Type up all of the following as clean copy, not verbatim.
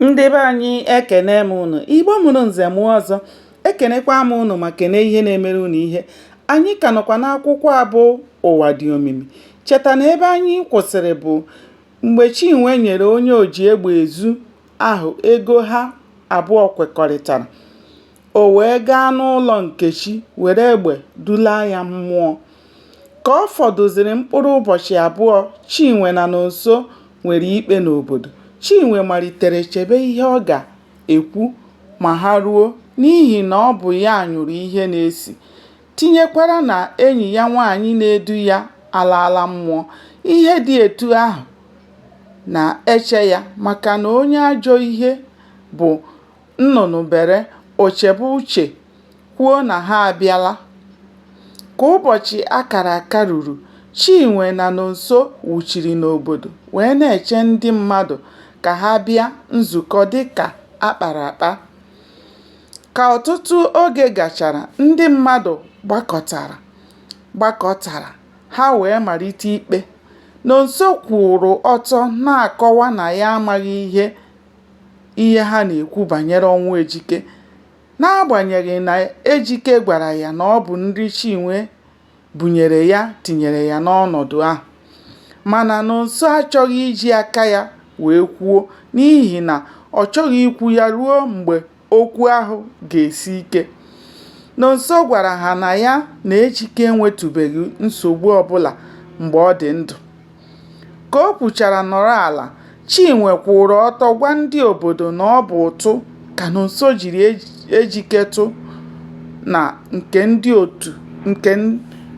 Ndị be anyị ekene m unu. Igbo mụrụ nze mụọ ọzọ, ekenekwa m unu ma kene ihe na-emere unu ihe. Anyị ka nọkwa n'akwụkwọ a bụ Ụwa Dị Omimi. Cheta na ebe anyị kwụsịrị bụ mgbe Chinwe nyere onye oji egbe ezu ahụ ego ha abụọ kwekọrịtara. O wee gaa n'ụlọ Nkechi were egbe dulaa ya mmụọ. Ka ọ fọdụzịrị mkpụrụ ụbọchị abụọ Chinwe na Nonso nwere ikpe n'obodo, Chinwe malitere chebe ihe ọ ga-ekwu ma ha ruo n'ihi na ọ bụ ya nyụrụ ihe na-esi, tinyekwara na enyi ya nwaanyị na-edu ya alaala mmụọ. Ihe dị etu ahụ na-eche ya maka na onye ajọ ihe bụ nnụnụ bere, o chebe uche kwuo na ha abịala. Ka ụbọchị a kara aka ruru, Chinwe na Nonso wụchiri n'obodo wee na-eche ndị mmadụ ka ha bịa nzukọ dịka a kpara akpa. Ka ọtụtụ oge gachara, ndị mmadụ gbakọtara, ha wee malite ikpe. Nonso kwụụrụ ọtọ na-akọwa na ya amaghị ihe ha na-ekwu banyere ọnwụ Ejike. N'agbanyeghị na Ejike gwara ya na ọ bụ nri Chinwe bunyere ya tinyere ya n'ọnọdụ ahụ. Mana Nonso achọghị iji aka ya wee kwuo n'ihi na ọ chọghị ikwu ya ruo mgbe okwu ahụ ga-esi ike. Nonso gwara ha na ya na Ejike enwetụbeghị nsogbu ọbụla mgbe ọ dị ndụ. Ka o kwuchara nọrọ ala, Chinwe kwụụrụ ọtọ gwa ndị obodo na ọ bụ ụtụ ka Nonso jiri Ejike tụ na nke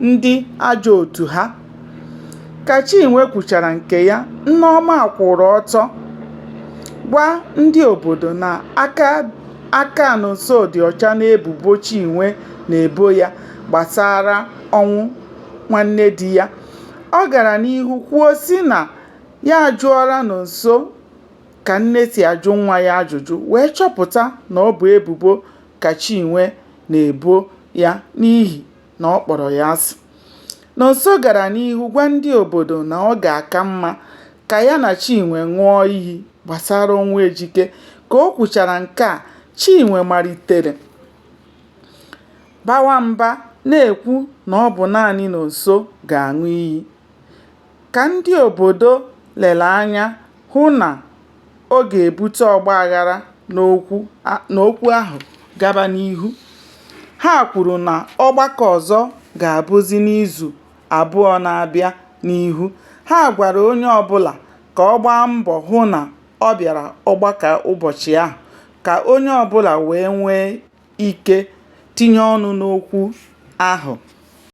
ndị ajọ otu ha. Ka Chinwe kwuchara nke ya, Nneọma kwụụrụ ọtọ gwa ndị obodo na aka Nonso dị ọcha n'ebubo Chinwe na-ebo ya gbasara ọnwụ nwanne di ya. Ọ gara n'ihu kwuo sị na ya ajụọla Nonso ka nne si ajụ nwa ya ajụjụ wee chọpụta na ọ bụ ebubo ka Chinwe na-ebo ya n'ihi na ọ kpọrọ ya asị. Nonso gara n'ihu gwa ndị obodo na ọ ga-aka mma ka ya na Chinwe ṅụọ iyi gbasara ọnwụ Ejike. Ka o kwuchara nke a, Chinwe malitere bawa mba na-ekwu na ọ bụ naanị Nonso ga-aṅụ iyi. Ka ndị obodo lere anya hụ na ọ ga-ebute ọgbaaghara n'okwu ahụ gaba n'ihu, ha kwuru na ọgbakọ ọzọ ga-abụzị n'izu abụọ na-abịa n'ihu. Ha gwara onye ọbụla ka ọ gbaa mbọ hụ na ọ bịara ọgbakọ ụbọchị ahụ ka onye ọbụla wee nwee ike tinye ọnụ n'okwu ahụ.